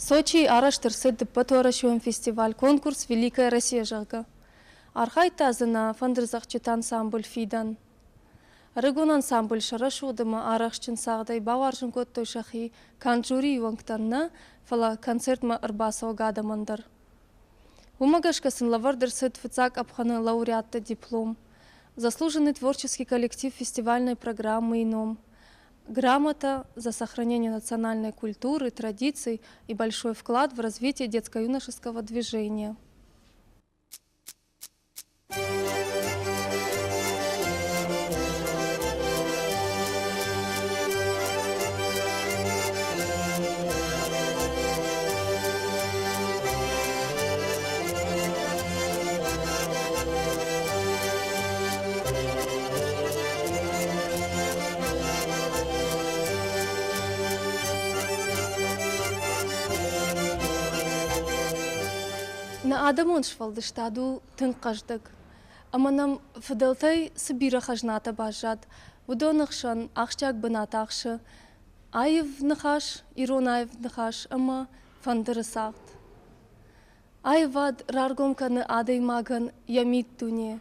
Сочийы арӕзт ӕрцыд ӕппӕтуӕрӕсеон фестиваль-конкурс «Великая Россия», зӕгъгӕ. Архайдта дзы нӕ фӕндырдзӕгъдджыты ансамбль «Фидӕн». Ӕрыгон ансамбль сӕ рӕсугъд ӕмӕ арӕхстджын цагъдӕй бауарзын кодтой сӕхи канд жюрийы уӕнгтӕн нӕ, фӕлӕ концертмӕ ӕрбацӕуӕг адӕмӕн дӕр. Уымӕ гӕсгӕ сын лӕвӕрд ӕрцыд фыццаг къӕпхӕны лауреатты диплом, заслуженный творческий коллектив фестивальной программы-йы ном, грамота за сохранение национальной культуры, традиций и большой вклад в развитие детско-юношеского движения. Нӕ адӕмон сфӕлдыстад у тынг хъӕздыг. Ӕмӕ нӕм фыдӕлтӕй цы бирӕ хӕзнатӕ баззад, уыдоны хсӕн ахсджиаг бынат ахсы аив ныхас, ирон аив ныхас ӕмӕ фӕндыры цагъд. Аивад раргом кӕны адӕймагӕн йӕ миддуне.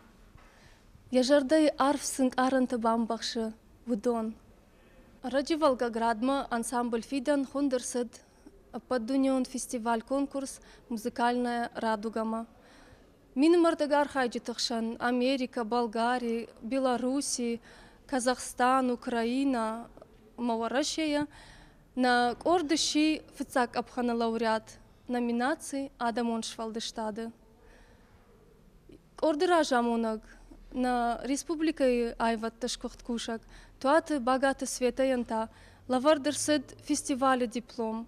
Йӕ зӕрдӕйы арф цы нкъарӕнтӕ бамбӕхсы, уыдон. Ӕрӕджы Волгоградмӕ ансамбль «Фидӕн» хуынд ӕрцыд ӕппӕтдунеон фестиваль-конкурс «Музыкальная радуга»-мӕ. Минмӕрдӕг архайджыты хсӕн Америкӕ, Болгари, Белорусси, Казахстан, Украинӕ ӕмӕ Уӕрӕсейӕ нӕ къорд сси фыццаг къӕпхӕны лауреат номинаци «Адӕмон сфӕлдыстады». Къорды разамонӕг, нӕ республикӕйы аивӕдты сгуыхт кусӕг Туаты Багаты Светӕйӕн та лӕвӕрд ӕрцыд фестивалы диплом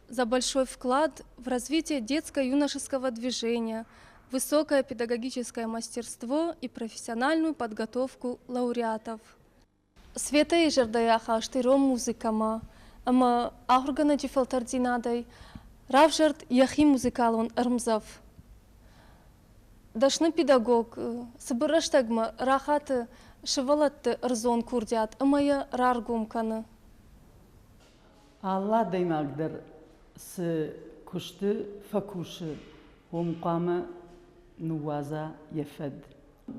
за большой вклад в развитие детско-юношеского движения, высокое педагогическое мастерство и профессиональную подготовку лауреатов. Светӕйы зӕрдӕйы ахаст ирон музыкӕмӕ ӕмӕ ахуыргӕнӕджы фӕлтӕрддзинадӕй равзӕрд йӕхи музыкалон ӕрмдзӕф. Дӕсны педагог цыбыр рӕстӕгмӕ рахаты сывӕллӕтты ӕрдзон курдиат ӕмӕ йӕ раргом кӕны. Алы адӕймаг дӕр цы куысты фӕкусы, уым хъуамӕ ныууадза йӕ фӕд.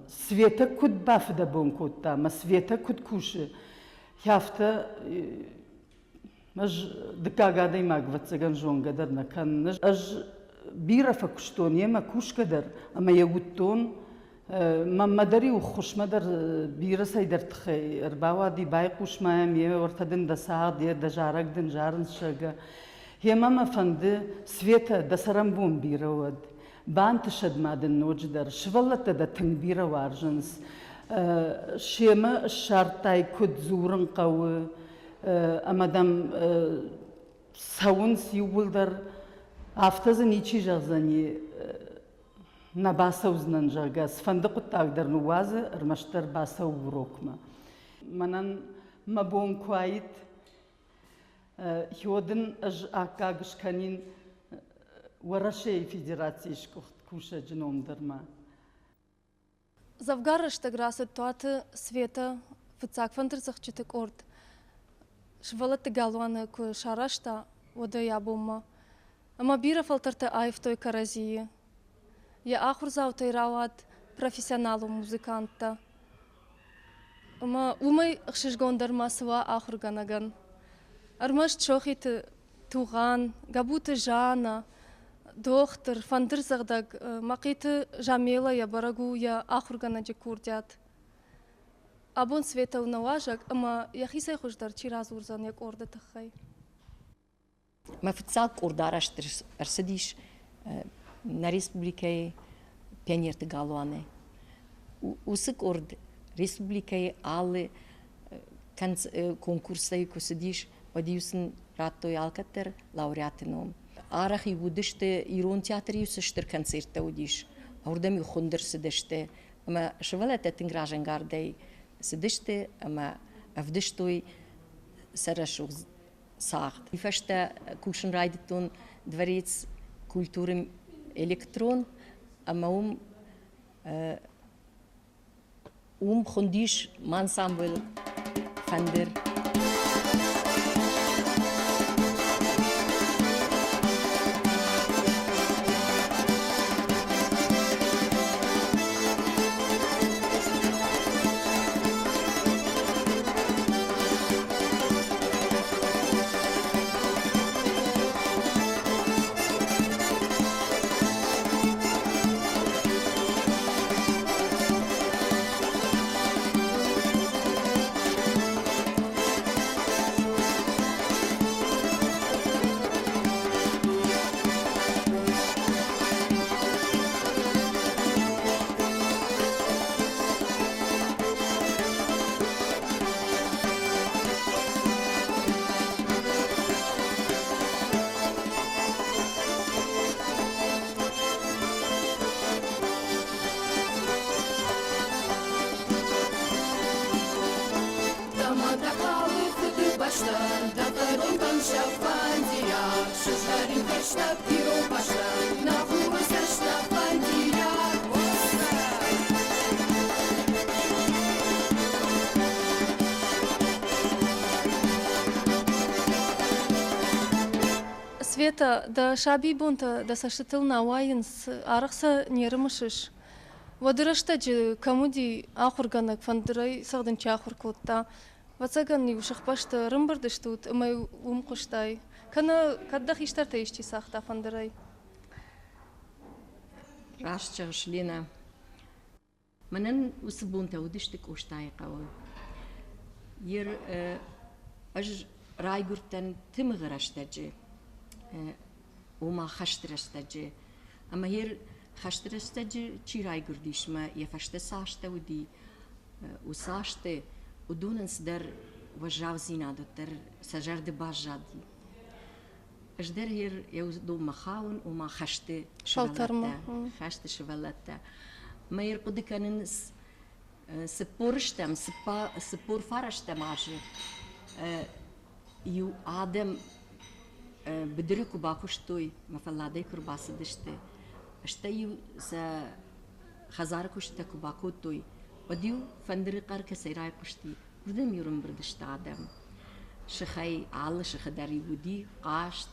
Светӕ куыд бафыдӕбон кодта ӕмӕ Светӕ куыд кусы, афтӕ ӕз дыккаг адӕймаг, ӕвӕццӕгӕн, зонгӕ дӕр нӕ кӕнын. Ӕз бирӕ фӕкуыстон йемӕ кусгӕ дӕр ӕмӕ йӕ уыдтон. Мӕнмӕ дӕр-иу ххуысмӕ дӕр бирӕ цӕйдӕр тыххӕй ӕрбауади, байхъус ма йӕм, йе уӕртӕ дын дӕ цагъд, йе дӕ зарӕг дын зарынц, зӕгъгӕ. Гъемӕ мӕ фӕнды, Светӕ, дӕ цӕрӕнбон бирӕ уӕд. Бантысӕд ма дын ноджыдӕр. Сывӕллӕттӕ дӕ тынг бирӕ уарзынц. Семӕ ссардтай, куыд дзурын хъӕуы, ӕмӕ дӕм цӕуынц иууылдӕр. Афтӕ дзы ничи зӕгъдзӕни, нӕ бацӕудзынӕн, зӕгъгӕ, цыфӕнды хъуыддаг дӕр ныууадзы, ӕрмӕстдӕр бацӕуы урокмӕ. Мӕнӕн мӕ бон куы уаид, Уӕд ын ӕз аккаг скӕнин Уӕрӕсейы Федерацийы сгуыхт кусӕджы ном дӕр ма. Дзӕвгар рӕстӕг рацыд Туаты Светӕ фыццаг фӕндырдзӕгъдджыты къорд сывӕллӕтты галуаны куы сарӕзта, уӕдӕй абонмӕ. Ӕмӕ бирӕ фӕлтӕртӕ аивтой кӕрӕдзийы. Йӕ ахуырдзаутӕй рауад профессионалон музыканттӕ. Ӕмӕ уымӕй ӕхсызгондӕр ма цы уа ахуыргӕнӕгӕн. Ӕрмӕст Сохиты Тугъан, Гӕбуты Жанна, дохтыр, фӕндырдзӕгъдӕг Мӕхъиты Замелӕ йӕ бӕрӕг у йӕ ахуыргӕнӕджы курдиат. Абон Светӕ у нӕ уазӕг ӕмӕ йӕхицӕй хуыздӕр чи радзурдзӕн йӕ къорды тыххӕй. Мӕ фыццаг къорд арӕзт ӕрцыдис нӕ республикӕйы пионерты галуаны. Уыцы къорд республикӕйы алы конкурстӕй куы цыдис, уӕд-иу сын радтой алкӕддӕр лауреаты ном. Арӕх-иу уыдысты, ирон театры-иу цы стыр концерттӕ уыдис, уырдӕм-иу хуынд ӕрцыдысты. Ӕмӕ сывӕллӕттӕ тынг разӕнгардӕй цыдысты ӕмӕ ӕвдыстой сӕ рӕсугъд цагъд. Уый фӕстӕ кусын райдыдтон дворец культуры электрон ӕмӕ уым уым хуындис ансамбль фӕндыр. Света, дӕ сабибонтӕ дӕ цӕстытыл нӕ уайынц, арӕх сӕ не рымысыс. Уӕды рӕстӕджы кӕм уыди ахуыргӕнӕг, фӕндырӕй цӕгъдын чи ахуыр кодта, ӕвӕццӕгӕн-иу сыхбӕсты ӕрӕмбырд стут ӕмӕ-иу уым хъуыстай. Кӕнӕ кӕд дӕ хистӕртӕй исчи цагъта фӕндырӕй? Раст зӕгъыс, Ленӕ. Мӕнӕн уыцы бонтӕ уыдысты Къостайыхъӕуы. Ер ӕз райгуырдтӕн тымыгъы рӕстӕджы, ома хӕсты рӕстӕджы. Ӕмӕ ер хӕсты рӕстӕджы чи райгуырдис мӕ йӕ фӕстӕ цы азтӕ уыди, уыцы азты уыдонӕн цыдӕр уӕззаудзинад уӕддӕр сӕ зӕрды баззади. Ӕз дӕр йӕ уыдонмӕ хауын, ома хӕсты сывӕллӕттӕ, хӕсты сывӕллӕттӕ. Мӕ ӕрхъуыды кӕнынц цыппорыстӕм, 49 азы иу адӕм быдыры куы бакуыстой мӕ фӕлладӕй куы рбацыдысты, стӕй-иу сӕ хӕдзары куыстытӕ куы бакодтой, уӕд-иу фӕндыры хъӕр кӕцӕй райхъуысти, уырдӕм-иу ӕрӕмбырд сты адӕм. Сыхӕй алы сыхы дӕр-иу уыди хъазт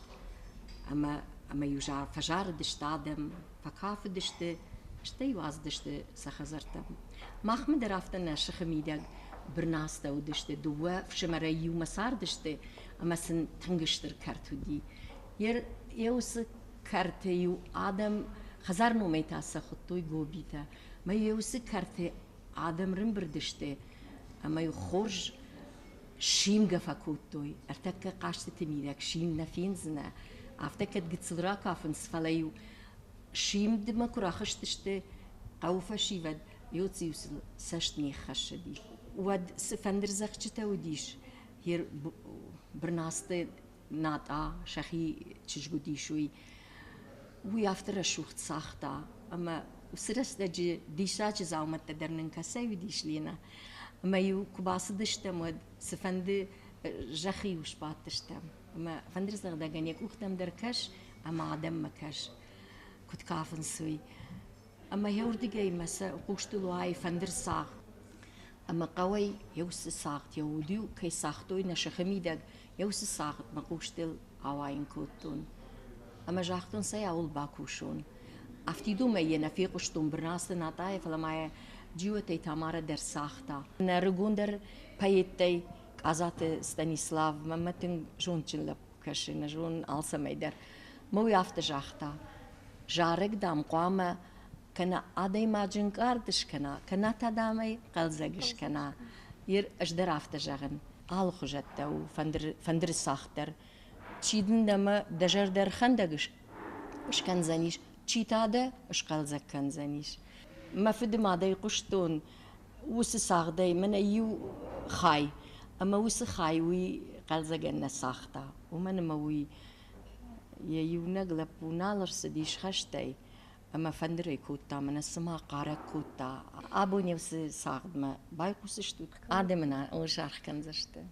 ӕмӕ ӕмӕ-иу фӕзарыдысты адӕм, фӕкафыдысты, стӕй-иу ацыдысты сӕ хӕдзӕрттӕм. Махмӕ дӕр афтӕ нӕ сыхы мидӕг бырнацтӕ уыдысты, дыууӕ фсымӕрӕй иумӕ цардысты ӕмӕ сын тынг стыр кӕрт уыди. Йӕ уыцы кӕрты-иу адӕм хӕдзар номӕй та сӕ хуыдтой гобитӕ. Мӕ йӕ уыцы кӕрты адӕм рымбырд сты ӕмӕ-иу хорз симгӕ фӕкодтой. Ӕртӕккӕ хъазтыты мидӕг сим нӕ фендзынӕ, афтӕ кӕд гыццыл ракафынц, фӕлӕ-иу симдмӕ куы рахызтысты хъӕуы фӕсивӕд, иу сыл цӕст не ххӕссыди. Уӕд цы фӕндырдзӕгъдджытӕ уыдис, Бырнацты Натъа сӕхи чызг уыдис, уый, уый афтӕ рӕсугъд цагъта, ӕмӕ уыцы рӕстӕджы диссаджы дзаумӕттӕ дӕр нын кӕцӕй уыдис, Ленӕ. Ӕмӕ-иу куы бацыдыстӕм, уӕд цыфӕнды зӕххы-иу сбадтыстӕм. Ӕмӕ фӕндырдзӕгъдӕгӕн йӕ къухтӕм дӕр кӕс ӕмӕ адӕммӕ кӕс, куыд кафынц, уый. Ӕмӕ йӕ уырдыгӕй мӕ сӕ хъустыл уайы фӕндырдзагъд. Ӕмӕ хъӕуӕй йӕ уыцы цагъд, йӕ уд-иу кӕй цагътой нӕ сыхы мидӕг, йӕ уыцы цагъд мӕ хъустыл ауайын кодтон. Ӕмӕ загътон, цӕй ауыл бакусон. Афтидомӕй йӕ нӕ фехъуыстон Бырнацты Натъайы, фӕлӕ ма йӕ Джиотӕй Тамарӕ дӕр цагъта. Нӕ рыгондӕр поэттӕй Къадзаты Станислав мӕнмӕ тынг зондджын лӕппу кӕсы, нӕ зонын алцӕмӕй дӕр. Мӕ уый афтӕ загъта: зарӕг, дам, хъуамӕ кӕнӕ адӕймаджы ӕнкъард скӕна, кӕнӕ та, дам, ӕй хъӕлдзӕг скӕна. Ер ӕз дӕр афтӕ зӕгъын, алыхуызӕттӕ у фӕндыры цагъд дӕр. Чи дын дӕ дӕ зӕрдӕ ӕрхӕндӕг скӕндзӕнис, чи та дӕ схъӕлдзӕг кӕндзӕнис. Мӕ фыды мадӕй хъуыстон уыцы цагъдӕй мӕнӕ иу хай, ӕмӕ уыцы хай уый хъӕлдзӕгӕн нӕ цагъта, уымӕн ӕмӕ уый йӕ иунӕг лӕппу нал ӕрцыдис хӕстӕй ӕмӕ фӕндырӕй кодта, мӕнӕ цыма хъарӕг кодта. Абон уыцы цагъдмӕ байхъусыстут, адӕм ын саргъ кӕндзысты.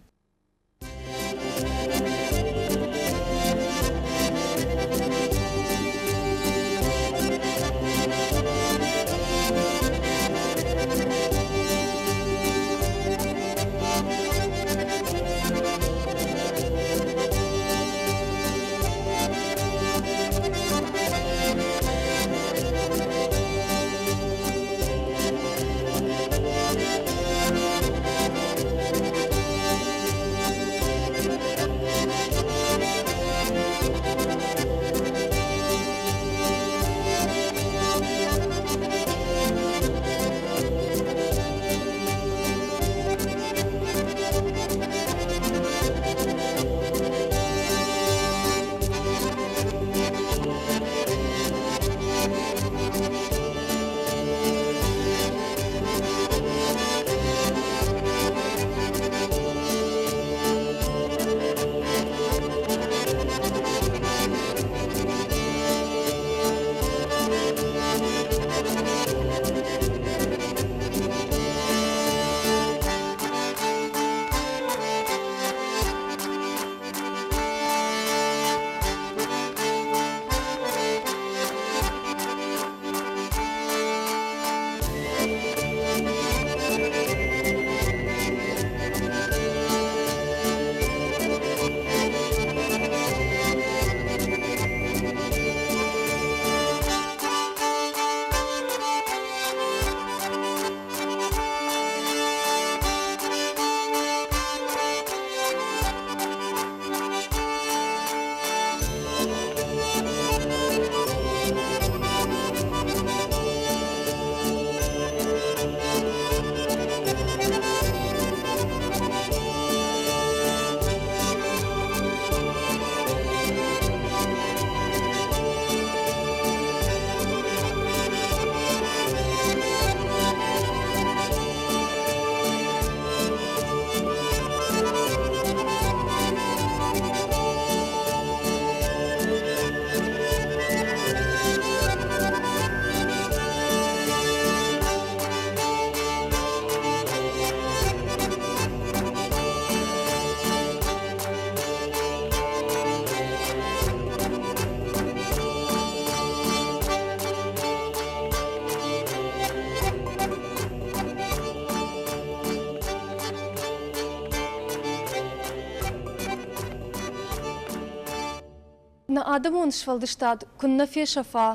Нӕ адӕмон сфӕлдыстад куыннӕ фесӕфа,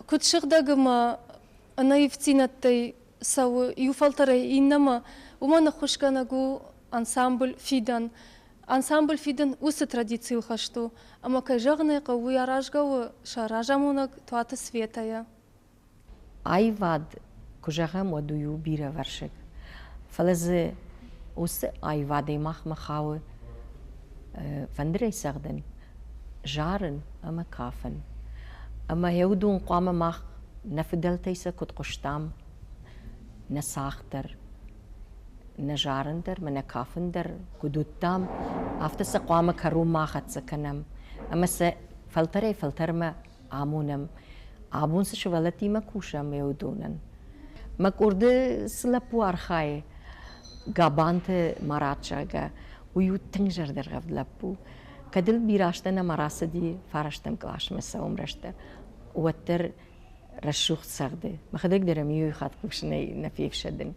куыд сыгъдӕг ӕмӕ ӕнӕивддзинӕдтӕй цӕуы иу фӕлтӕрӕй иннӕмӕ, уымӕн ӕххуысгӕнӕг у ансамбль «Фидӕн». Ансамбль «Фидӕн» уыцы традицийыл хӕст у, ӕмӕ, кӕй зӕгъын ӕй хъӕуы, уый аразгӕ у сӕ разамонӕг Туаты Светӕйӕ. Аивад, куы зӕгъӕм, уӕд уый у бирӕвӕрсыг. Фӕлӕ дзы уыцы аивадӕй махмӕ хауы фӕндырӕй цӕгъдын, зарын ӕмӕ кафын. Ӕмӕ йӕ уыдон хъуамӕ мах нӕ фыдӕлтӕй сӕ куыд хъуыстам, нӕ цагъд дӕр, нӕ зарын дӕр ӕмӕ нӕ кафын дӕр куыд уыдтам, афтӕ сӕ хъуамӕ кӕронмӕ ахӕццӕ кӕнӕм ӕмӕ сӕ фӕлтӕрӕй-фӕлтӕрмӕ амонӕм, абон цы сывӕллӕттимӕ кусӕм, уыдонӕн. Мӕ къорды цы лӕппу архайы, Габанты Марат, зӕгъгӕ, уый у тынг зӕрдӕргъӕвд лӕппу. Кӕд ыл бирӕ азтӕ нӕма рацыди фарӕстӕм къласмӕ цӕуын рӕстӕ, уӕддӕр рӕсугъд цӕгъды. Мӕхӕдӕг дӕр ӕм иу хатт хъусынӕй нӕ фефсӕдын.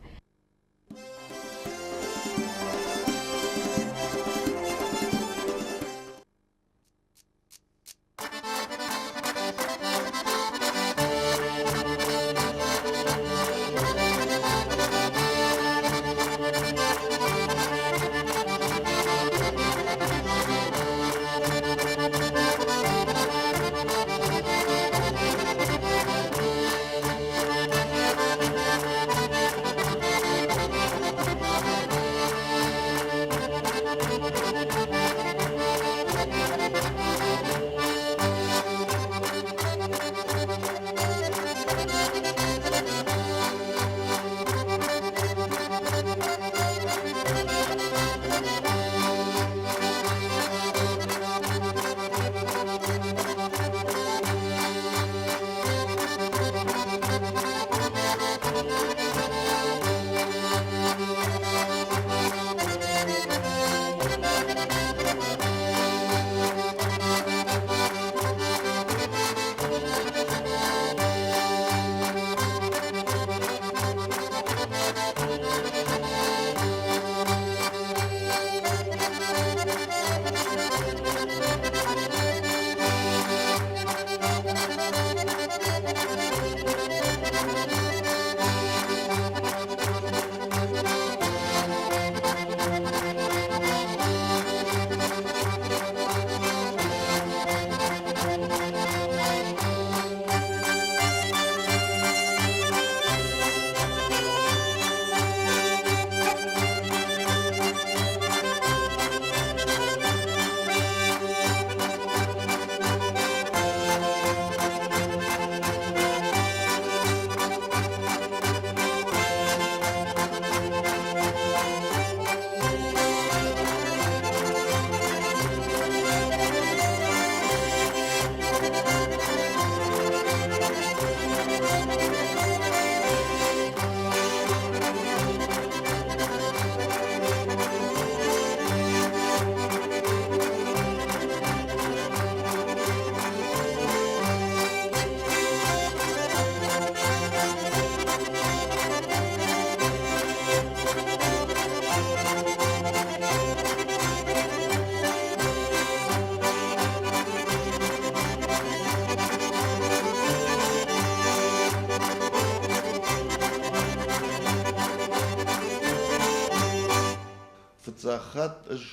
Фыццаг хатт ӕз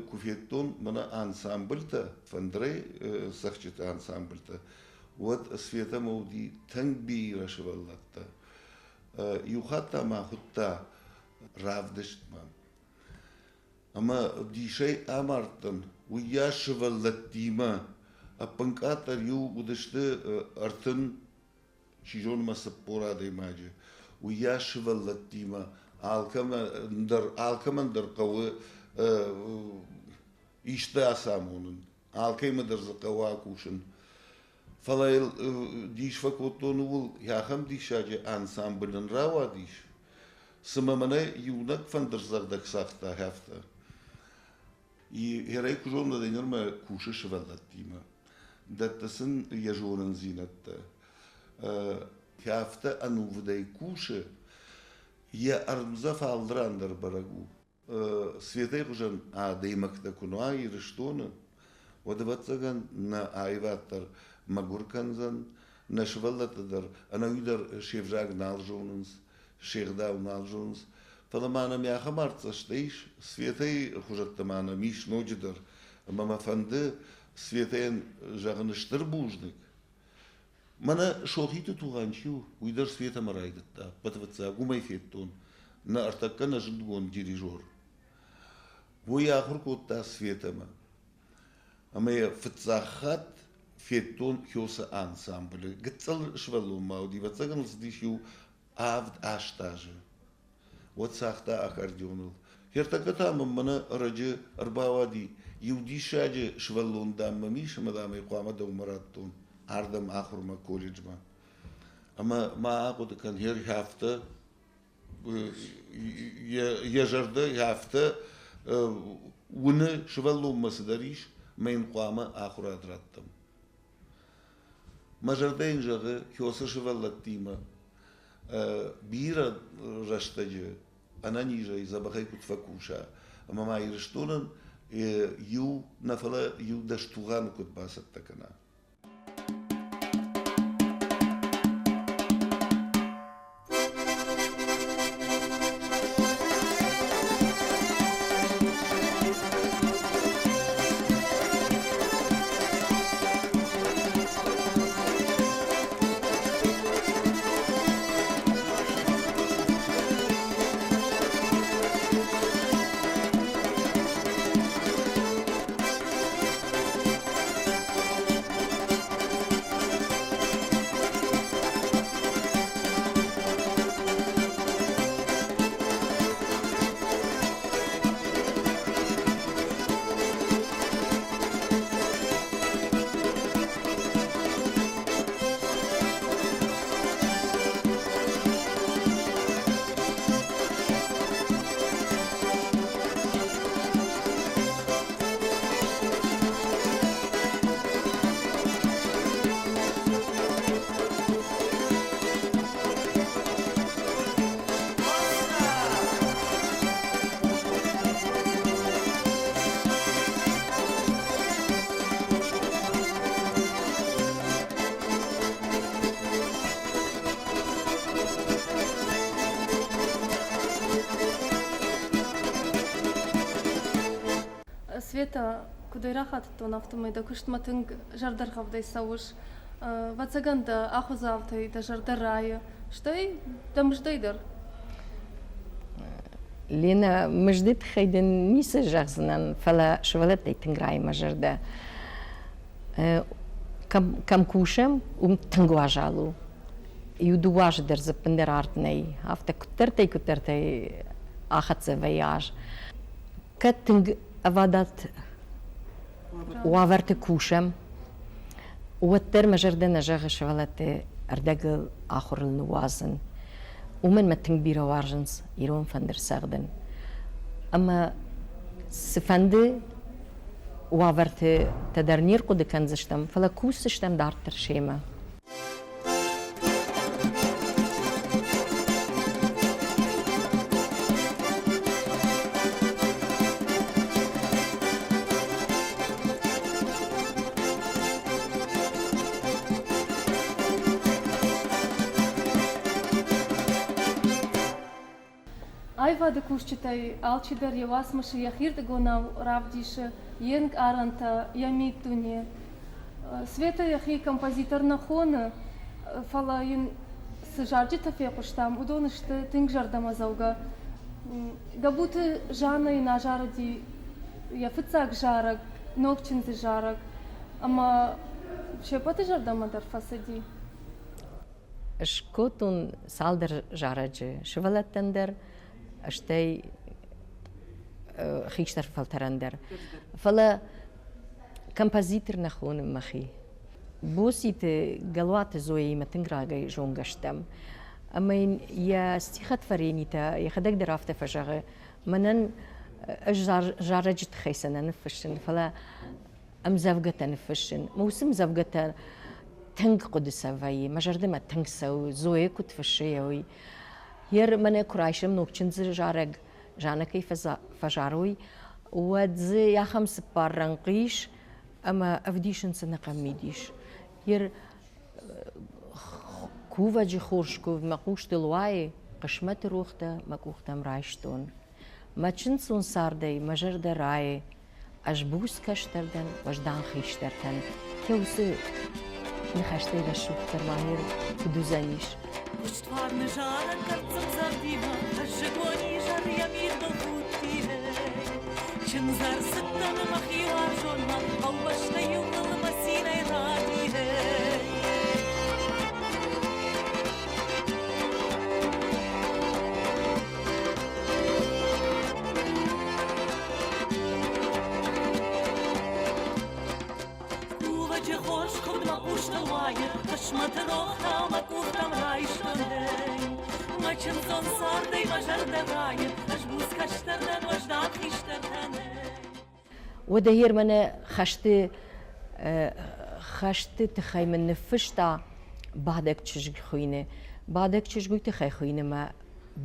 куы федтон мӕнӕ ансамбльтӕ, фӕндырӕй цӕгъдджыты ансамбльтӕ, уӕд Светӕмӕ уыди тынг бирӕ сывӕллӕттӕ. Иу хатт та мӕ хуыдта равдыстмӕ. Ӕмӕ дисӕй амардтӕн, уыйас сывӕллӕттимӕ ӕппынкъаддӕр иу уыдысты 30, чи зоны ма 40 адӕймаджы. Уыйас сывӕллӕттимӕ алкӕмӕн дӕр хъӕуы исты ацамонын, алкӕмӕ дӕр дзы хъӕуы акусын. Фӕлӕ йыл дис фӕкодтон ууыл, ахӕм диссаджы ансамбль ын рауадис, цымӕ мӕнӕ иунӕг фӕндырдзӕгъдӕг цагъта афтӕ. Хӕрӕй куы зонын, нырмӕ кусы сывӕллӕттимӕ, дӕтты сын йӕ зонындзинӕдтӕ. Афтӕ ӕнувыдӕй кусы, йӕ ӕрмдзӕф алыран дӕр бӕрӕг у. Светӕйы хуызӕн адӕймӕгтӕ куы нӕ уа Ирыстоны, уӕд, ӕвӕццӕгӕн, нӕ аивад дӕр мӕгуыр кӕндзӕн, нӕ сывӕллӕттӕ дӕр ӕнӕуи дӕр се взаг нал зонынц, се гъдау нал зонынц. Фӕлӕ ма нӕм ахӕм артдзӕстӕ ис, Светӕйы хуызӕттӕ ма нӕм ис ноджыдӕр. Ӕмӕ мӕ фӕнды Светӕйӕн зӕгъын стыр бузныг. Мӕнӕ Сохиты Тугъан чи у, уый дӕр Светӕмӕ райдыдта, ӕппӕтыфыццаг уымӕй федтон, нӕ ӕртӕккӕ нӕ зындгонд дирижер. Уый ахуыр кодта Светӕмӕ. Ӕмӕ йӕ фыццаг хатт федтон Хёсы ансамблы. Гыццыл сывӕллон ма уыди, ӕвӕццӕгӕн ыл цыдис иу 7-8 азы. Уӕд цагъта аккордеоныл. Ӕртӕккӕ та мӕм мӕнӕ ӕрӕджы ӕрбауади, иу диссаджы сывӕллон, дам, мӕм ис ӕмӕ, дам, ӕй хъуамӕ дӕумӕ радтон, ардӕм ахуырмӕ колледжмӕ. Ӕмӕ ма ахъуыды кӕн, афтӕ йӕ зӕрдӕ афтӕ уыны, сывӕллонмӕ цыдӕр ис, мӕ йын хъуамӕ ахуырад раттӕм. Мӕ зӕрдӕ йын зӕгъы, Хёсы сывӕллӕттимӕ бирӕ рӕстӕджы ӕнӕнизӕй дзӕбӕхӕй куыд фӕкуса, ӕмӕ ма Ирыстонӕн иу нӕ фӕлӕ иу дӕстугъаны куыд бацӕттӕ кӕна. Света, куыдӕй рахатыдтон, афтӕмӕй дӕ куыстмӕ тынг зӕрдӕргъӕвдӕй цӕуыс. Ӕвӕццӕгӕн дӕ ахуырдзаутӕй дӕ зӕрдӕ райы, стӕй дӕ мыздӕй дӕр. Ленӕ, мызды тыххӕй дын ницы зӕгъдзынӕн, фӕлӕ сывӕллӕттӕй тынг райы мӕ зӕрдӕ. Кӕм кусӕм, уым тынг уазал у. Иу-дыууӕ азы дӕр дзы ӕппындӕр арт нӕй. Афтӕ куыддӕртӕй-куыддӕртӕй ахӕццӕ вӕййы аз. Кӕд тынг ӕвадат уавӕрты кусӕм, уӕддӕр мӕ зӕрдӕ нӕ зӕгъы сывӕллӕтты ӕрдӕгыл ахуырыл ныууадзын. Уымӕн мӕ тынг бирӕ уарзынц ирон фӕндыр цӕгъдын. Ӕмӕ цыфӕнды уавӕрты дӕр не рхъуыды кӕндзыстӕм, фӕлӕ кусдзыстӕм дарддӕр семӕ. Аивады кусджытӕй алчидӕр йӕ уацмысы йӕхирдыгонау равдисы йе нкъарӕнтӕ, йӕ миддуне. Светӕ йӕхи композитор нӕ хоны, фӕлӕ йын цы зарджытӕ фехъуыстам, уыдон сты тынг зӕрдӕмӕдзӕугӕ. Гӕбуты Жаннӕ йын азарыди йӕ фыццаг зарӕг, Ног чындзы зарӕг, ӕмӕ се ппӕты зӕрдӕмӕ дӕр фӕцыди. Скодтон цалдӕр зарӕджы сывӕллӕттӕн дӕр, стӕй хистӕр фӕлтӕрӕн дӕр. Фӕлӕ композитор нӕ хонын мӕхи. Боситы Галуаты Зояимӕ тынг рагӕй зонгӕ стӕм. Ӕмӕ йын йӕ стихотворенитӕ йӕхӕдӕг дӕр афтӕ фӕзӕгъы, мӕнӕн ӕз зарӕджы тыххӕй сӕ нӕ ныффыссын, фӕлӕ ӕмдзӕвгӕтӕ ныффыссын. Мӕ уыцы ӕмдзӕвгӕтӕ тынг хъуыды сӕ вӕййы, мӕ зӕрдӕмӕ тынг цӕуы, Зоя куыд фыссы, уый. Йер мӕнӕ куы райсӕм ног чындзы зарӕг, Жаннӕ кӕй фӕзарой, уӕд дзы ахӕм цыппар рӕнхъы ис, ӕмӕ ӕвдисынц ӕнӕхъӕн мидис. Йер кувӕджы хорз куывд мӕ хъустыл уайы, хъысмӕты рохтӕ мӕ къухтӕм райстон. Мӕ чындздзон цардӕй мӕ зӕрдӕ райы, ӕз буц кӕстӕр дӕн уӕздан хистӕртӕн. Кӕусы ныхӕстӕй рӕсугъддӕр ма ныр куыд уыдзӕнис? Куыстфарны зарӕг кӕрддзӕм зардимӕ, фӕззыгон изӕр йӕ мидбыл худти. Чындз ӕрцыдтӕн мӕхи уарзонмӕ, хъӕубӕстӕ иууыл мӕ цинӕй ради. Кувӕджы хорз куывд мӕ хъустыл уайы, хъысмӕты рохтау мӕ къухтӕм райстон. Мӕ чындздзон цардӕй мӕ зӕрдӕ райы, ӕз буц кӕстӕр дӕн уӕздан хистӕртӕн. Уӕдӕ йе мӕнӕ хӕсты хӕсты тыххӕй мын ныффыста бадӕг чызг хуыйны. Бадӕг чызг уый тыххӕй хуыйны мӕ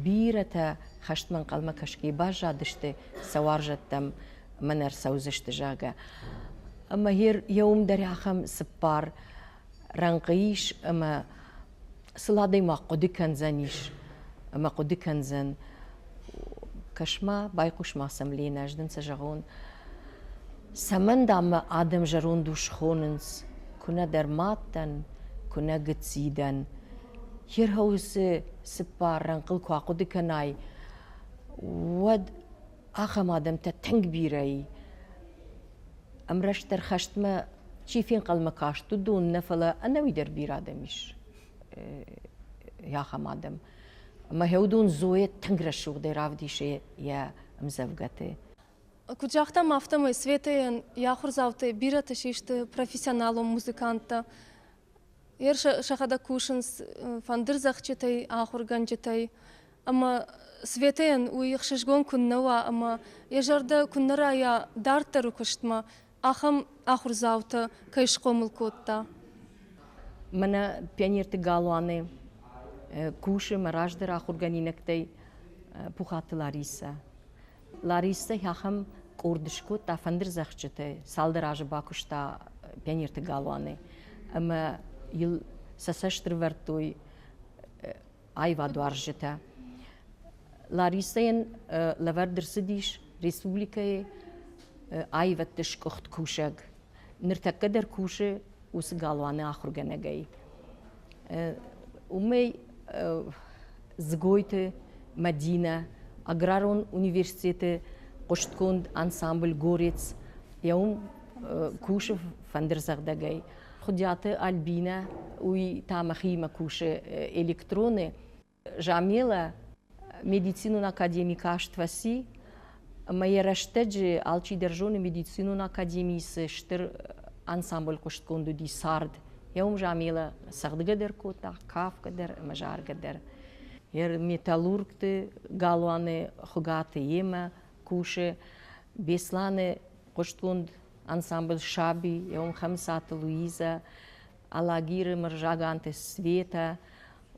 бирӕтӕ хӕстмӕ ӕнхъӕлмӕ кӕсгӕ баззадысты сӕ уарзӕттӕм мӕн ӕрцӕудзысты, зӕгъгӕ. Ӕмӕ йӕ уым дӕр ахӕм цыппар рӕнхъы ис, ӕмӕ сыл адӕймаг хъуыды кӕндзӕнис ӕмӕ хъуыды кӕндзӕн. Кӕс-ма, байхъус-ма сӕм, Ленӕ, ӕз дын цы зӕгъон. Цӕмӕн, дам, мӕ адӕм зӕронд ус хонынц, куынӕ дӕр мад дӕн, куынӕ гыцци дӕн. Херхаусы цыппар рӕнхъыл куы ахъуыды кӕнай, уӕд ахӕм адӕмтӕ тынг бирӕ и. Ӕмрастдӕр хӕстмӕ чи фенхъӕлмӕ каст, уыдон нӕ, фӕлӕ ӕнӕуи дӕр бирӕ адӕм ис ахӕм адӕм. Ӕмӕ уыдон Зоя тынг рӕсугъдӕй равдисы йӕ ӕмдзӕвгӕты. Куыд загътам, афтӕмӕй Светӕйӕн йӕ ахуырдзаутӕй бирӕтӕ систы профессионалон музыканттӕ. Йе сӕхӕдӕг кусынц фӕндырдзӕгъдджытӕй, ахуыргӕнджытӕй. Ӕмӕ Светӕйӕн уый ӕхсызгон куыннӕ уа ӕмӕ йӕ зӕрдӕ куыннӕ райа дарддӕры куыстмӕ, ахӕм ахуырдзаутӕ кӕй схъомыл кодта. Мӕнӕ пионерты галуаны кусы мӕ раздӕр ахуыргӕнинӕгтӕй Пухаты Ларисӕ. Ларисӕ ахӕм къорд скодта фӕндырдзӕгъдджыты, цалдӕр азы бакуыста пионерты галуаны ӕмӕ йыл сӕ цӕст ӕрывӕрдтой аивадуарзджытӕ. Ларисӕйӕн лӕвӕрд ӕрцыдис республикӕйы аивӕдты сгуыхт кусӕг. Ныртӕккӕ дӕр кусы уыцы галуаны ахуыргӕнӕгӕй. Уымӕй Дзгойты Мӕдинӕ, аграрон университеты хъуыстгонд ансамбль «Горец», йӕ уым кусы фӕндырдзӕгъдӕгӕй. Хуыдиаты Альбинӕ, уый та мӕхиимӕ кусы электроны. Замела медицинон академи каст фӕци, ӕмӕ йӕ рӕстӕджы алчидӕр зоны медицинон академийы цы стыр ансамбль хъуыстгонд уыди цард. Йӕ уым Замела цӕгъдгӕ дӕр кодта, кафгӕ дӕр ӕмӕ заргӕ дӕр. Йӕ металлургты галуаны Хуыгаты йемӕ кусы, Беслӕны хъуыстгонд ансамбль «Саби», йӕ уым Хӕмыцаты Луизӕ, Алагиры Мырзаганты Светӕ,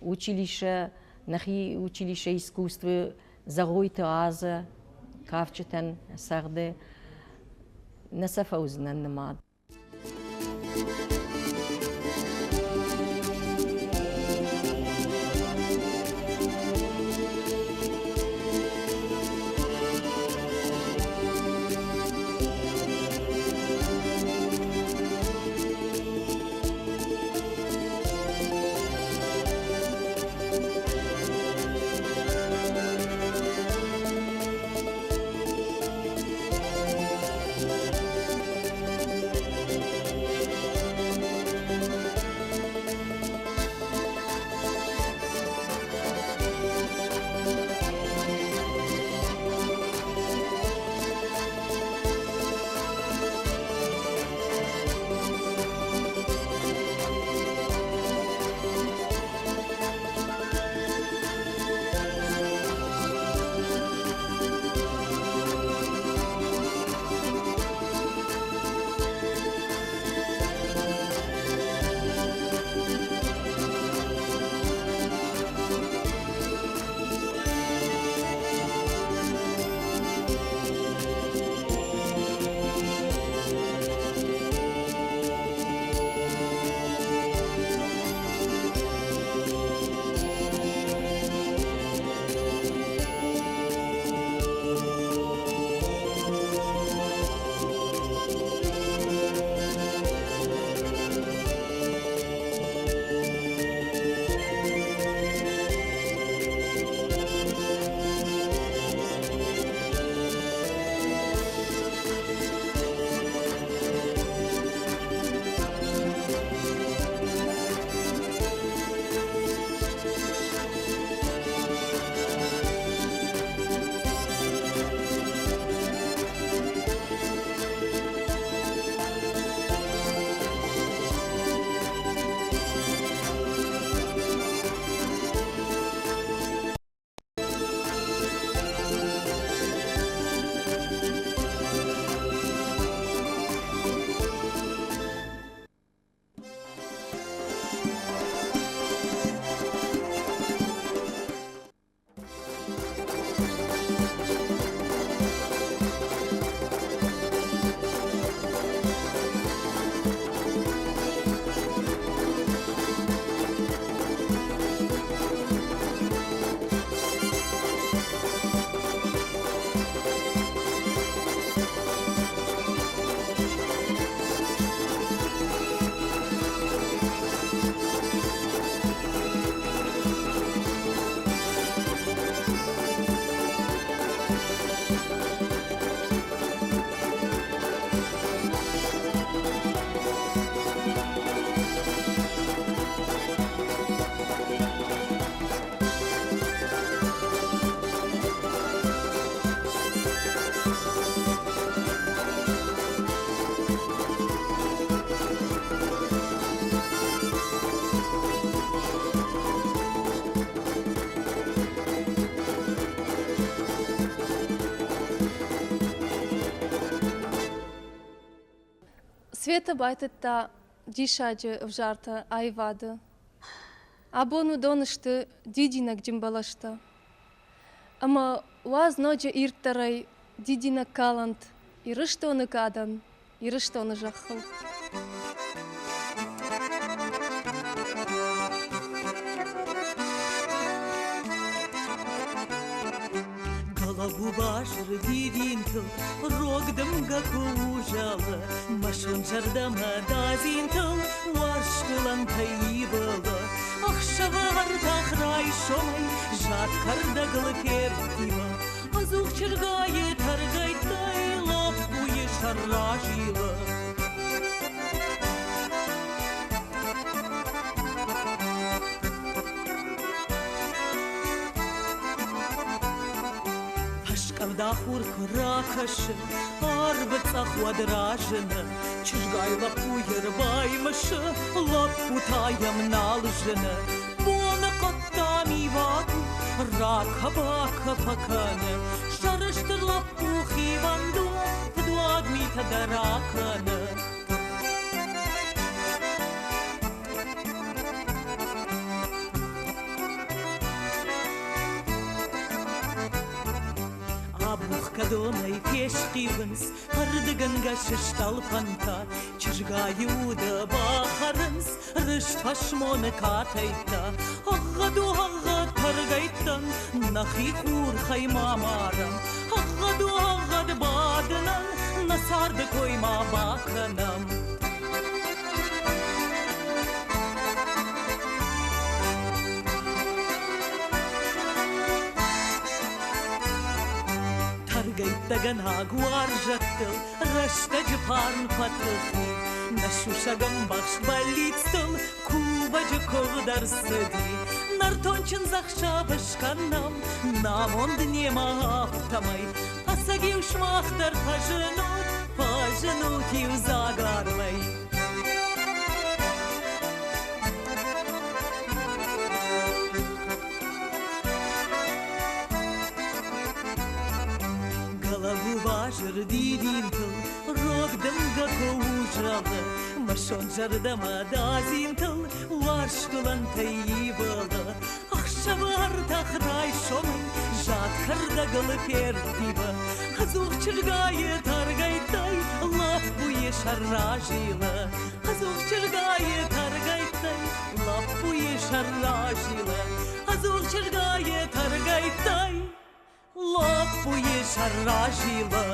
училище, нӕхи училище искусствы Зӕгъойты Азӕ кафджытӕн цӕгъды, нӕ сӕ фӕуыдзынӕн нымад. Светӕ байтыдта диссаджы ӕвзартӕ аивады. Абон уыдон сты дидинӕгджын бӕлӕстӕ. Ӕмӕ уадз ноджы ирддӕрӕй дидинӕг калӕнт Ирыстоны кадӕн, Ирыстоны зӕххыл. Гӕлӕбу базыр дидинтыл рог дымгӕ куы узӕлы, мӕ сонт зӕрдӕмӕ дадзинтыл уарзтылӕнтӕй ивылы. Ӕхсӕвы ӕртах райсомӕй зад кӕрдӕгыл ферттивы, ӕдзух чызгайы тӕргӕйттӕй лӕппуйы сӕр разилы. Фӕскъӕвда хур куы ракӕсы, арвы цъӕх уӕд разыны, чызгай лӕппуйы рбаймысы, лӕппу та йӕм нал зыны. Боны хъӕдтӕм иваг ракӕ-бакӕ фӕкӕны, сӕрыстыр лӕппу хивӕнд у, фыдуаг митӕ дӕр акӕны. Абухгӕ донӕй фесхъиуынц ӕрдыгӕнгӕ сыстъӕлфӕнтӕ, чызгайы уды бахӕрынц рыст фӕсмоны катӕйттӕ. Ӕгъгъӕд у, ӕгъгъӕд тӕргӕйттӕн, нӕхи хурхӕй ма марӕм. Ӕгъгъӕд у, ӕгъгъӕд бадынӕн, нӕ царды кой ма бакӕнӕм. Тӕргӕйттӕгӕнаг уарзӕттыл рӕстӕджы фарн фӕтыхи, нӕ сусӕг ӕмбӕхст бӕллицтыл кувӕджы куывд ӕрцыди. Нӕртон чындзӕхсӕв скӕнӕм, намонд немӕ афтӕмӕй. Ӕцӕг-иу сымах дӕр фӕзынут, фӕзынут-иу дзагармӕй. Гӕлӕбу базыр дидинтыл рог дымгӕ куы узӕлы, мӕ сонт зӕрдӕмӕ дадзинтыл уарзтуылӕнтӕй ивылы. Ӕхсӕвы ӕртах райсомӕй зад кӕрдӕгыл ферттивы, ӕдзух чызгайы тӕргӕйттӕй лӕппуйы сӕр разилы. Ӕдзух чызгайы тӕргӕйттӕй лӕппуйы сӕр разилы. Ӕдзух чызгайы тӕргӕйттӕй лӕппуйы сӕр разилы.